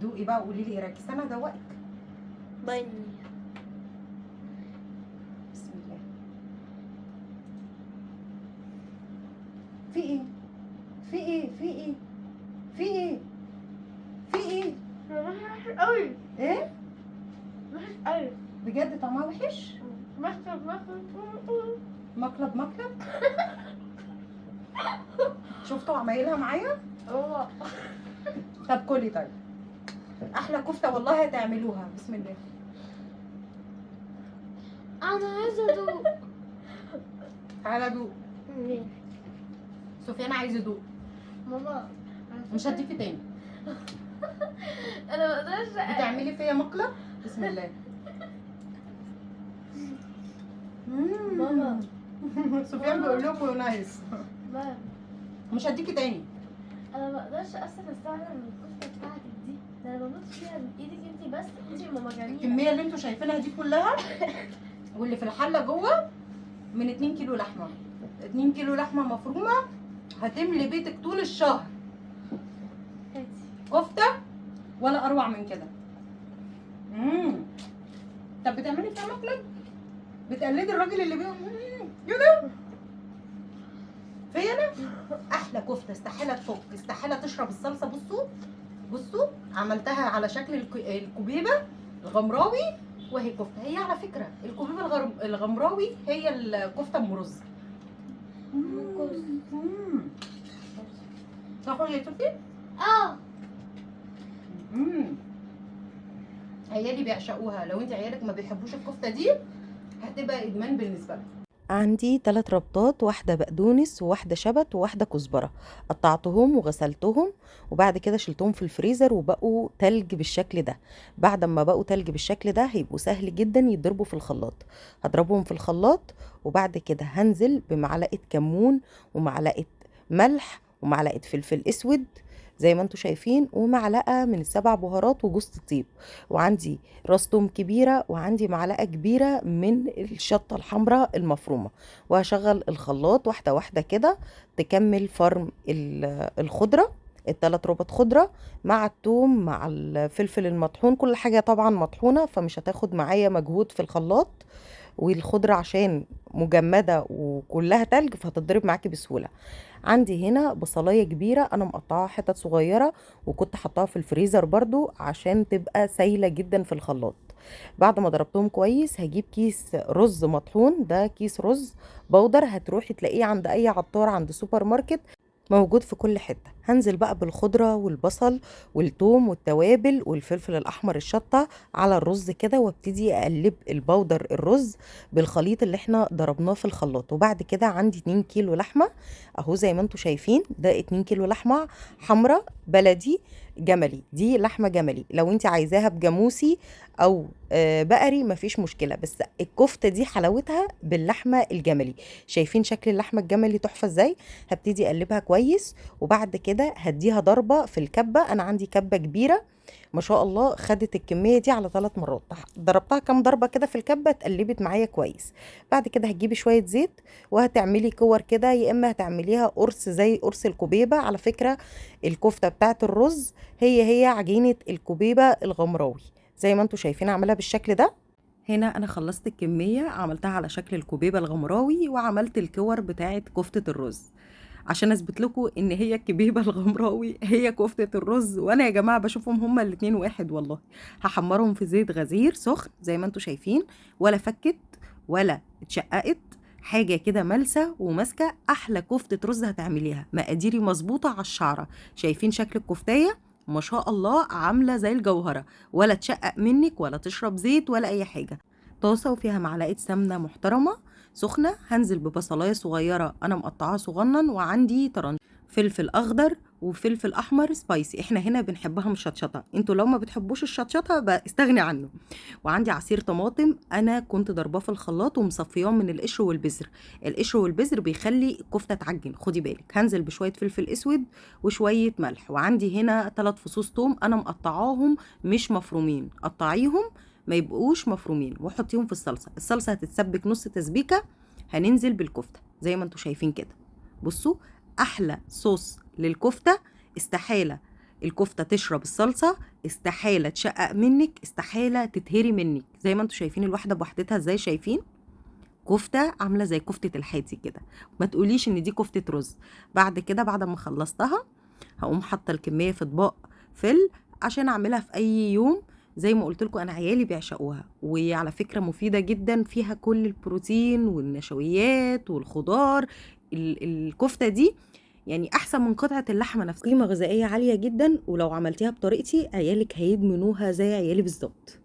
دوقي بقى وقولي لي ايه رايك. استنى ادوقك. بني. بسم الله. في ايه؟ في ايه؟ في ايه؟ في ايه؟ في ايه؟ وحش قوي. ايه؟ وحش قوي بجد، طعمها وحش؟ مقلب مقلب مقلب مقلب. شفتوا عمايلها معايا؟ اه. طب كلي. طيب احلى كفته والله هتعملوها. بسم الله. انا عايزه ادوق. تعالى دوق. سفيان عايز يدوق. ماما مش هديكي تاني. انا ما اقدرش. بتعملي فيا مقلب. بسم الله. ماما. سفيان بيقول لكم nice. ماما مش هديكي تاني. انا ما اقدرش اصلا استغنى عن الكفتة بتاعتك دي، ده انا بموت فيها من ايدك انت بس، انت وماما جميلة. الكمية اللي انتوا شايفينها دي كلها واللي في الحلة جوه من 2 كيلو لحمه، 2 كيلو لحمه مفرومه هتملي بيتك طول الشهر. كفته ولا اروع من كده. طب بتعملي فيها مقلب؟ بتقلدي الراجل اللي بيقول كده فيا انا؟ احلى كفته، استحالة تفك، استحالة تشرب الصلصه. بصوا بصوا، عملتها على شكل الكوبيبه الغمراوي، وهي كفته. هي على فكرة الكوبيبه الغمراوي هي الكفتة ام رز. صح يا صوفي؟ اه. عيالي بيعشقوها. لو انت عيالك ما بيحبوش الكفتة دي هتبقى ادمان بالنسبة لهم. عندي 3 ربطات، واحدة بقدونس وواحدة شبت وواحدة كزبرة، قطعتهم وغسلتهم وبعد كده شلتهم في الفريزر وبقوا تلج بالشكل ده. بعد ما بقوا تلج بالشكل ده هيبقوا سهل جدا يتضربوا في الخلاط. هضربهم في الخلاط وبعد كده هنزل بمعلقة كمون ومعلقة ملح ومعلقة فلفل اسود زي ما انتوا شايفين، ومعلقة من ال7 بهارات وجوز الطيب، وعندي راس توم كبيرة، وعندي معلقة كبيرة من الشطة الحمراء المفرومة. وهشغل الخلاط واحدة واحدة كده تكمل فرم الخضرة، ال3 ربط خضرة مع التوم مع الفلفل المطحون، كل حاجة طبعا مطحونة فمش هتاخد معايا مجهود في الخلاط، والخضرة عشان مجمدة وكلها تلج فهتتضرب معاكي بسهولة. عندي هنا بصلاية كبيرة أنا مقطعاها حتت صغيرة وكنت حطاها في الفريزر برضو عشان تبقى سايلة جدا في الخلاط. بعد ما ضربتهم كويس هجيب كيس رز مطحون، ده كيس رز بودر هتروحي تلاقيه عند أي عطار، عند سوبر ماركت، موجود في كل حتة. هنزل بقى بالخضرة والبصل والثوم والتوابل والفلفل الأحمر الشطة على الرز كده، وابتدي أقلب البودر الرز بالخليط اللي احنا ضربناه في الخلاط. وبعد كده عندي 2 كيلو لحمة اهو زي ما انتوا شايفين، ده 2 كيلو لحمة حمراء بلدي جملي، دي لحمة جملي. لو انت عايزاها بجاموسي او بقري مفيش مشكلة، بس الكفتة دي حلاوتها باللحمة الجملي. شايفين شكل اللحمة الجملي تحفة ازاي؟ هبتدي اقلبها كويس، وبعد كده هديها ضربة في الكبة. انا عندي كبة كبيرة ما شاء الله، خدت الكمية دي على 3 مرات، ضربتها كام ضربة كده في الكبة اتقلبت معايا كويس. بعد كده هتجيبي شوية زيت وهتعملي كور كده، يا اما هتعمليها قرص زي قرص الكوبيبة. على فكرة الكفتة بتاعت الرز هي عجينة الكوبيبة الغمراوي زي ما انتوا شايفين عاملها بالشكل ده. هنا انا خلصت الكمية، عملتها على شكل الكوبيبة الغمراوي وعملت الكور بتاعت كفتة الرز عشان اثبت لكم ان هي الكبيبه الغمراوي هي كفته الرز، وانا يا جماعة بشوفهم هما الاتنين واحد والله. هحمرهم في زيت غزير سخن زي ما انتوا شايفين، ولا فكت ولا اتشققت، حاجة كده ملسه وماسكه. احلى كفته رز هتعمليها، مقاديري مظبوطة على الشعرة. شايفين شكل الكفتايه ما شاء الله عامله زي الجوهرة، ولا تشقق منك ولا تشرب زيت ولا اي حاجة. طاسه وفيها معلقه سمنه محترمه سخنة، هنزل ببصلايه صغيرة انا مقطعاها صغنن، وعندي طرنش فلفل اخضر وفلفل احمر سبايسي، احنا هنا بنحبها مشطشطه، انتوا لو ما بتحبوش الشطشطه بقى استغني عنه. وعندي عصير طماطم انا كنت ضرباه في الخلاط ومصفياه من القشر والبذر، القشر والبذر بيخلي الكفتة تعجن، خدي بالك. هنزل بشوية فلفل اسود وشوية ملح، وعندي هنا 3 فصوص توم انا مقطعاهم مش مفرومين، قطعيهم ما يبقوش مفرومين وحطيهم في الصلصه. الصلصه هتتسبك نص تسبيكه، هننزل بالكفته زي ما انتوا شايفين كده. بصوا احلى صوص للكفته، استحالة الكفتة تشرب الصلصه، استحالة تشقق منك، استحالة تتهري منك. زي ما انتم شايفين الواحدة بوحدتها ازاي، شايفين كفته عامله زي كفته الحاتي كده، ما تقوليش ان دي كفته رز. بعد كده بعد ما خلصتها هقوم حاطه الكمية في اطباق فل عشان اعملها في اي يوم. زي ما قلت لكم انا عيالي بيعشقوها، وعلى فكرة مفيدة جدا، فيها كل البروتين والنشويات والخضار. الكفتة دي يعني احسن من قطعه اللحمة نفسها، قيمة غذائية عالية جدا، ولو عملتيها بطريقتي عيالك هيدمنوها زي عيالي بالظبط.